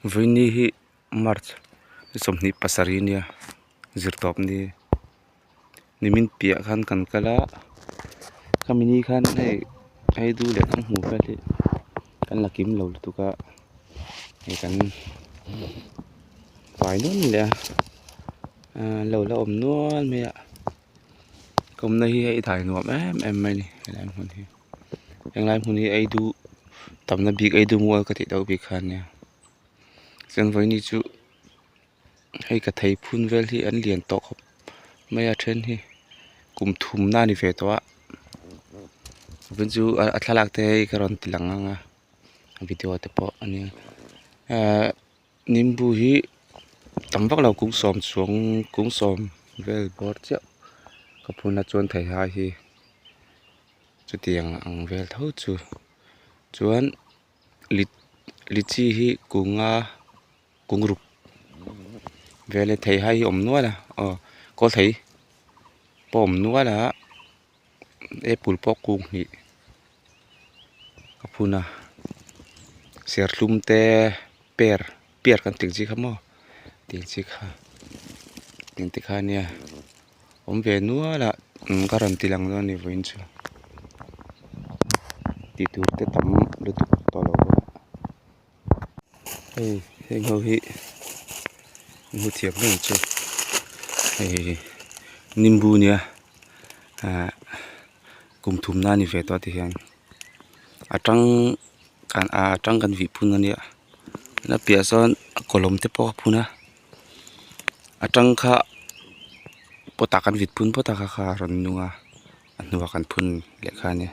Vawiini hi march ni 27 nia zirtawp ni nimin piah khan kan kal a khami ni khan hei hei du leh kan hmuh vel hi kan la kim lo lutuk a hei kan fai nual leh a ahh lo la awm nual mai a ka awmna hi hei dai nuam em em mai a ni helai hmun hi henglai hmun hi ei duh tamna bik ei duh mual ka tih deuh bik kha ania chuan vawiini chu hei ka thei phun vel hi an lian tawh khawp mai a then hi kum thum na a ni ve tawh a vawiin chu a thlalak te hi ka rawn ti lang ang a video te pawh a nia ahh nimbu hi tam vak lo kum sawm chuang kum sawm vel bawr chiah ka phun a chuan theihai hi chutiang ang vel tho chu chuan litchi hi kunga kung ruk vel a theihai hi a awm nual a aw kawl thei pawh a awm nual a apple pawh kung hnih a phun a serthlum te per per kan tih ang chi kha maw tih ang chi kha tih te kha ania awm ve nual a ka rawn ti lang dawn a ni vawiin chu tih tur te tam lutuk tawh lo bawk a. Hei heng ho hi hmu thiam hlawm chu hei nimbu nia ah kum thum na ni ve tawh ti hian a tang kan ah a tang kan vih phun ania a piah sawn a kawlawm te pawh a phun a a tang kha pot ah kan vit phun phawt a kha kha a rawn nung a a hnuah kan phun leh kha ania.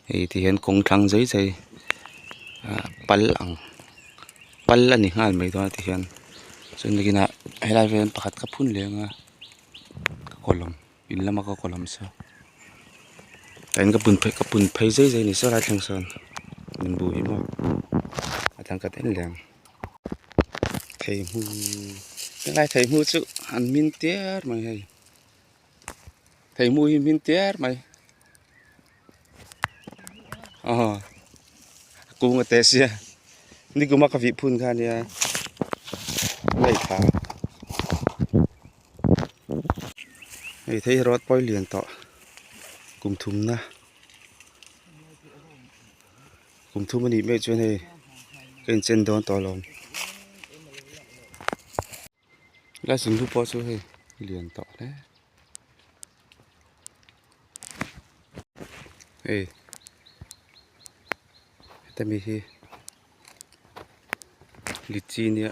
Hei ti hian kawng thlang zai zai ah pal ang pal a ni nghal mai dawn a ti hian chuan nakinah helai vel hian pakhat ka phun leh ang a ka kawlawm in lama ka kawlawm saw tah hian ka pun phei ka pun phei zai zai a ni saw lai thleng sawn nimbu hi maw a dang ka den leh ang theihmu helai theihmu chu an hmin tiar mai hei. Theihmu hi hmin tiar mai aw kung a teh sia nikum a ka vih phun kha ania ngaihthla hei thei rawt pawh hi lian tawh kum thumna kum thum anih meuh chuan hei ka inchen dawn tawh alawm. Lai singhu pawh chu hei lian tawh hle hei heta mi hi litchi nia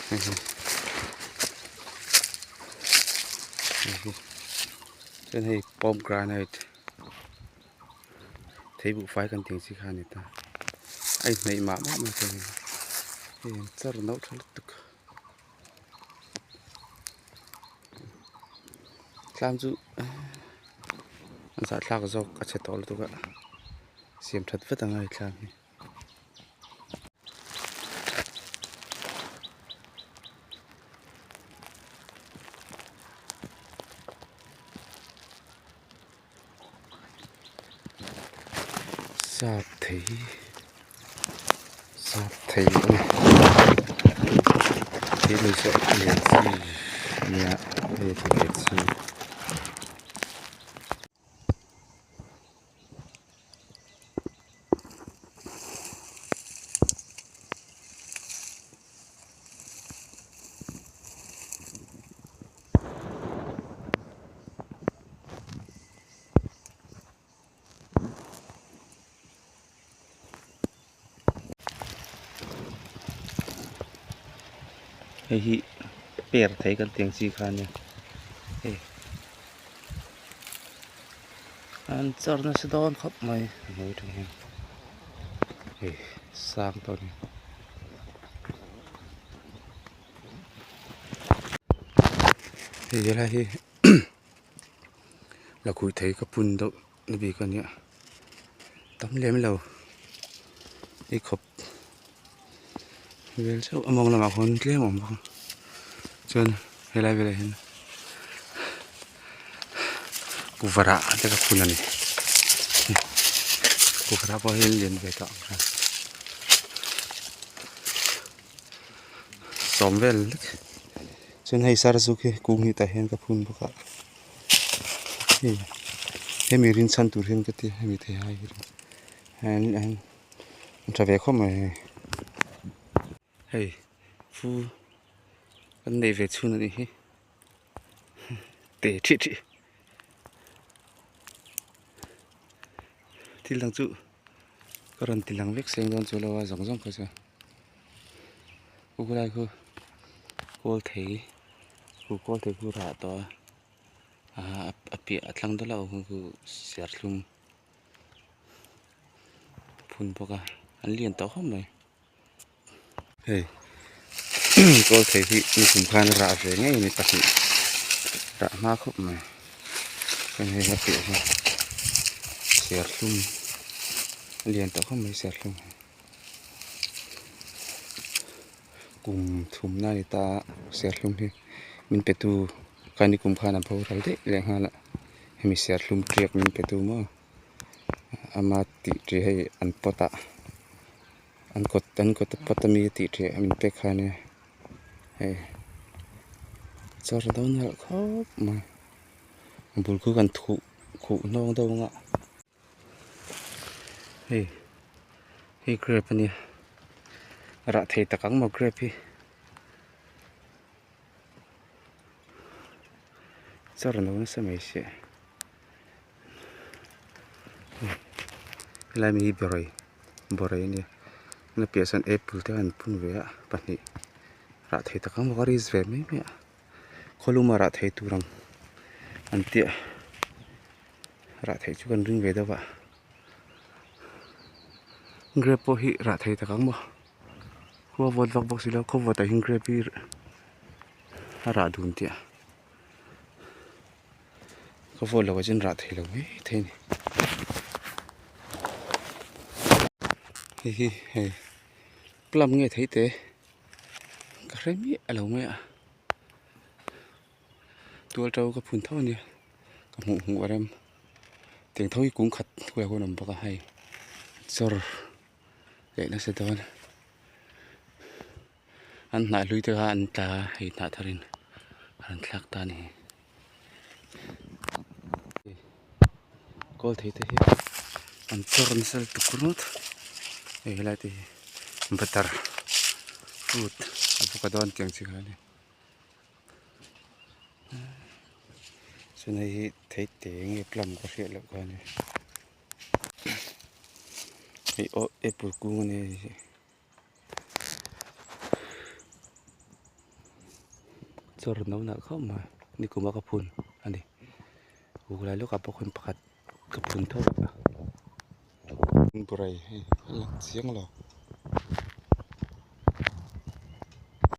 hei hi hei hi chuan hei pomegranate theibuhfai kan tih ang chi kha a ni ta a inhnaih mah mah mai thei a ni hei an char no tha lutuk tlang chu an zahthlak zawk a chhe tawh lutuk a siam that vat a ngai tlang hi. Sap thei sap thei a ni thei mai saw a lian chi nia hei a ti ve chi. Hei hi per thei kan tih ang chi kha ania hei an char nasa dawn khawp mai a hnuai atang hian hei sang tawh a ni. Hei helai hi lakhuih thei ka phun deuh na bik a nia tam lem lo ei khawp vel chauh a mawng lamah khawn tlem a awm bawk a chuan helai velah hian kuvarah te ka phun a ni kuvarah pawh hi an lian ve tawh ang. Sawm vel lek chuan hei sarzuk hi kung hi tah hian ka phun bawk a hei hemi rinchhan tur hian ka ti a hemi thei hai hi an tha ve khawp mai hei hei fu kan neih ve chhun a nih hi te thih thih thil dang chu ka rawn ti lang vek seng dawn chu lo a zawng zawng kha chuan. Khu lai khu kawl thei khu kawl thei khu rah tawh a ah a piah a thlang deuh hlauh khu serthlum phun bawk a an lian tawh khawp mai hei kawl thei hi nikum khan a rah ve ngei a ni pahnih rah hma khawp mai chuan hei a piah hi serthlum a lian tawh khawp mai serthlum hi. Kum thumna a ni ta a serthlum hi min pe tu kha ni kum khan a boral daih leh nghal a hemi serthlum tiak min pe tu maw ama tih ṭih hei an pot ah an kawt an kawt pot ami tih ṭih min pek kha ania hei chawr dawn nalh khawp mai a bul khu kan thuh khuh hnawng deuh ang a. Hei hei grape a nia rah thei tak ang maw grape hi char no nasa mai sia helai mi hi bawrei bawrei a nia a piahah sawn apple te an phun ve a pahnih rah thei tak ang maw a risk ve mai mai a khawluma rah thei tur ang an tia. Rah theih chu kan ring ve deuh a grape pawh hi rah thei tak ang maw khua vawt vak bawk si lo khaw vawtah hian grape hi a rah dun tih a khaw vawt loh ah chuan rah thei lo mai thei a ni hei hi hei plum nge thei te ka hre miah lo mai a tual to ka phun tho a nia. Ka hmuh hmuh a rem tiang tho hi kung khat huai hun a awm bawk a hei chawr leh nasa dawn an hnah hlui te kha an tla a hei hnah thar in a rawn thlak ta a ni kawl thei te hi an chawr nasa lutuk ringawt hei helai te hi butter fruit a bawk a dawn tiang chi kha a ni. Chuan hei hi thei te nge plum ka hriat loh kha a ni hei aw apple kung a nia hei hi chawr no nalh khawp mai nikuma ka phun a ni uk lai lawkah pawh khawn pakhat ka phun tho a burai hei a lang chiang lo.